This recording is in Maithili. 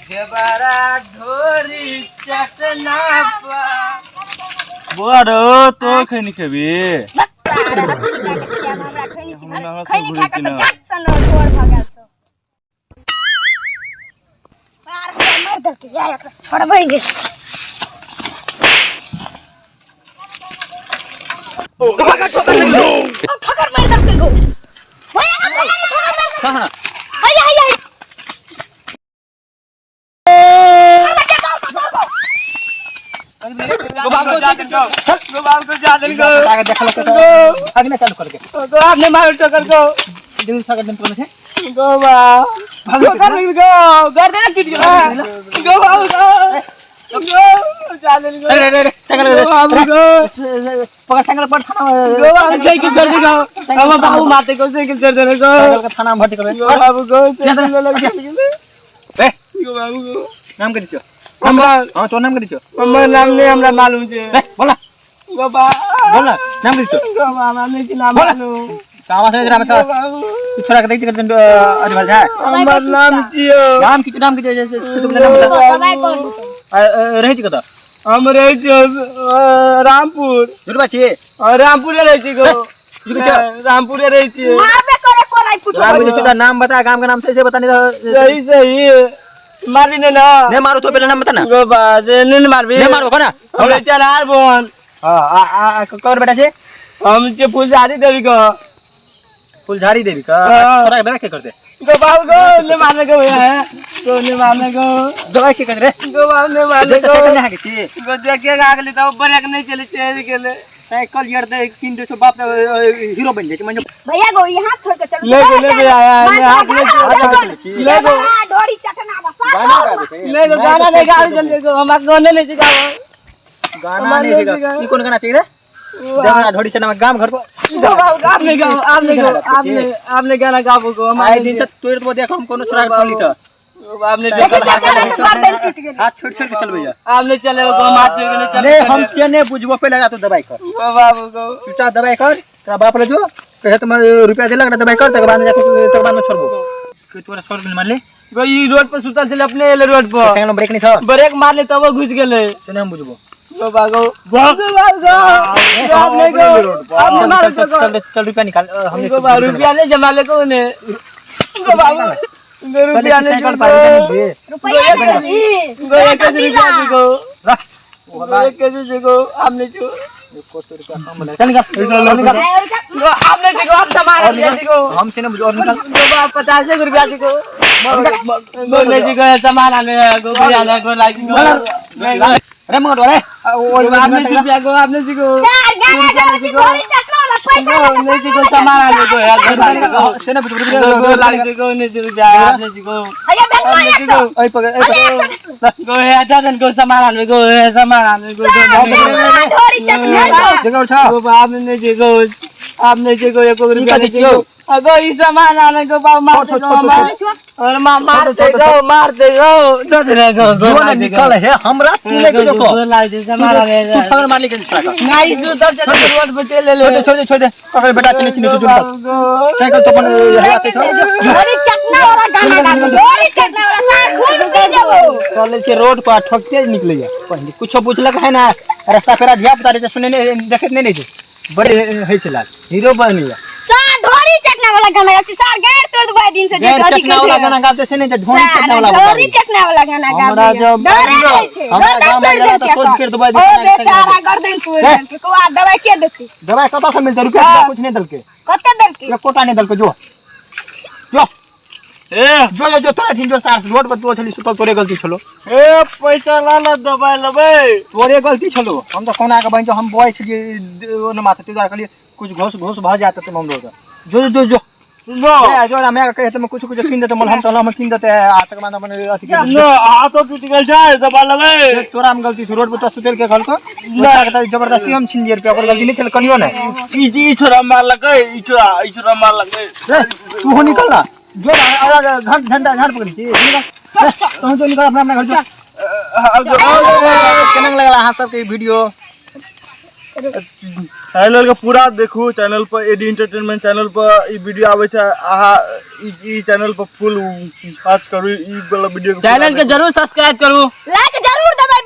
देवरा ढोरी चटना पा। बौआ रौ, तो खैनी खेबी? हमरा खैनी सिखा, खैनी खा के तऽ झट सन जोर भऽ गेल छौ। आर हमरा मारि देलकै, जा एकरा छोड़बै नहि। ठोकर मारि देलकै गो। कहाँ? हैया हैया हैया। गोपाल को जा दे, गोपाल को जा दे गो। आगे देखल के भागने चालू करके। गो आपने मार ठोकर को। दिल सागर दिन पर छै। गो बा ठोकर लग गो, गर्दन टूट गया गो बाबू गो, गो जा दे गो। अरे अरे साइकिल गो बाबू गो। पकड़ साइकिल पर थाना। गो बाबू साइकिल चढ़ दे गो, हम बाबू मारते को साइकिल चढ़ दे गो। साइकिल के थाना में भर्ती करबे। गो बाबू गो, साइकिल लग गेल। ए गो बाबू गो। नाम के दिछो? हमर हां, तोर नाम के दिछो? हमर नाम नहीं हमरा मालूम छे। ए बोल ना। गो बा। बोल ना, नाम के दिछो? गो बाबा नहीं नाम बोल। मालूम। कावा से जरा गो बता। बाबू। छोरा के देख के अरे भल जाए। हमर नाम छियो। नाम की, नाम की जैसे तू नाम बता। दबाई कौन? रहै छी कतऽ? हम रहै छियो रामपुर। जुड़बा छी? और रामपुरे रहै छी गो। की कहै छौ? रामपुरे रहै छियै। मारबे करे कोराइ पूछो। नाम के दिछो, नाम बता, गाम के नाम सही से बता, नहीं तो सही सही मारबी नहीं ना? नहीं मारो तो पहले नाम बता ना। गो बा से नहीं मारबी। नहीं मारो कोना। हमरे चलार बोन। हां, आ आ कौन बेटा छे? हम छे फुलझारी देवी को। फुलझारी देवी का? हाँ। छोरा के दवाई के करते? गो बाबू गो, ने मारने को भैया है गो, ने मारने को। दवाई के करते रे? गो बाबू, ने मारने देख को। साइकिल नहीं हाके छी? गो देखिए आगली तो ब्रेक नहीं चले चेहरे के ले। साइकिल यार दे किन दे छो बाप हीरो बन जाय छै मन। भैया गो, यहाँ छोड़ के चलो। ले गो, ले भैया, ले हाथ ले चल। ले गो। ढोरी चटना बा। गाना गाबै छै? ले गो, गाना नहीं गावे चल गो, हमरा गाने नहीं सिखावो। गाना नहीं सिखा। ई कोन गाना छै रे? देवरा ढोड़ी चना गाम घर पर। गो बाबू, आप नहीं गाओ, आप नहीं गाओ, आपने आपने गाना गाबो गो। आए हमारे दिन से तोड़ दो, देखो हम कोनो छोरा के ठोली त आपने देखी बेचारा के गर्दन टूट गेल। हाथ छोड़ छोड़ के चलबै जा। आपने चले गो, मार छोड़ के चले। ले हम से नहीं बुझबो, पहले जा तो दवाई कर। गो बाबू गो। चुचा दवाई कर, तोरा बाप ले जो कहे तुम रुपया देलक ना, दवाई कर, तकर बाद जाके तकर बाद में छोड़बो के तोरा छोड़ गेल मारले। गो ई रोड पर सुतल छले अपने एले रोड पर। साइकिल में ब्रेक नहीं छ? ब्रेक मारले तब घुस गेले। से नहीं हम बुझबो। गो बाबू गो, गो बाबू गो, आपने गो, आपने मारो। चल चल चल, रुपया निकाल हमने। गो बाबू, रुपया नहीं जमा ले को ने। गो बाबू गो, रुपया नहीं। साइकिल गो पर दे। रुपया नहीं। गो एक रुपया दे गो, गो एक कैसे गो आपने जो चल निकाल, चल निकाल। गो आपने जो आप सामान दिया गो। हम से नहीं बुझो और निकाल। गो बाबू, 50 रुपया दे गो, गो नहीं गो सामान आने गो, आने गो लाइक गो। अरे मगर अरे ओ आपने रुपया गो, आपने जी गो। चार गाना गावे छी, ढोरी चटना वाला पैसा। गो नहीं जी गो सामान आने गो यार गो। से नहीं बुझबो। गो गो लाइक गो नहीं जी रुपया आपने जी गो। हैया भेटलो आपने जी एक सौ। गो। ओइ पकड़, ओइ पकड़। गो हे दादन गो सामान आने गो, हे सामान आने गो। ढोरी चटना देखो छ। गो आपने नहीं जी गो, आपने जी गो एक रुपया नहीं जी दियो? गो। अगो ई सामान आने गो बाप मार छोड़, दे छोड़, गो छोड़, मार और मार मार दे गो, मार दे गो दे दे गो गो जो ना निकल है हमरा तू नहीं जो को गो लाइक दे सामान आने। तू ठगर मार ले के छोरा का। नहीं जो तब चले रोड पर चले ले। छोड़ दे, छोड़ दे, छोड़ दे, पकड़ बेटा, चले चले चले गो। साइकिल तो अपन आते छोड़। ढोरी चटना वाला गाना गावे, ढोरी चटना वाला सार खून पी देबो। चले के रोड पर ठोकते निकले जा। पहले कुछो पूछलक है ना, रास्ता फेरा धिया पुता रहे सुने नहीं देखत नहीं नहीं छै बड़े है छै लाल हीरो बन जा। सार ढोरी चटना वाला गाना गावे छी, सार गैर तोड़ देबो दिन से जे गैर अथी चटना वाला करते। गाना गाते से नहीं जे ढोरी सार चटना वाला ढोरी बताबी। चटना वाला गाना हमरा गावे जब डरे नहीं छै। हमरा गर्दन गाँव में तोड़ गेला तऽ देलकै सोच एकर। कर देबै। ओ बेचारा गर्दन तोड़ ए। देलकै को, आ दवाई के देतै? दवाई कतऽ से मिलतै? रुपया कुछ नहीं देलकै। कते देलकै? एकोटा नहीं देलकै। जो जो ए जो जो जो तोरा ठिन जो सार रोड पर तू छली सुतल, तोरे गलती छलो। ए पैसा ला ला, दवाई लेबै। तोरे गलती छलो। हम तऽ कोना के बहिन हम बॉय छलियै ओने माथे ते दुआरे कहलियै कुछ घोस घोस भऽ जायत तऽ हम रोड जो जो जो सुनो। ए, जो ना मैं कहे तऽ कुछ कुछ कीन देते मलहम तलहम कीन देते आ तकर बाद अपन अथी के न हाथो टूटि गेल छै, दवाई लेबै। तोरा में गलती छौ, रोड पर तो सुतेल के कहलको बच्चा के तऽ जबरदस्ती हम छीन लियै रुपया, ओकर गलती नहीं छल कनियो ने। ई जी ई छोरा मारलकै, ई छोरा, ई छोरा मारलकै। ए, तू हो निकल ना जो ना आ घर झंडा झाड़ पकड़ी छी निकल। ए, तोहू जो निकल अपना अपना घर जो। केना लगल अहाँ सबके ई वीडियो? चैनल के पूरा देखू, चैनल पर एडी एंटरटेनमेंट चैनल पर ई वीडियो आबै छै। अहाँ ई चैनल पर फुल काज करू, ई वाला वीडियो चैनल के जरूर सब्सक्राइब करू, लाइक जरूर दबेबै।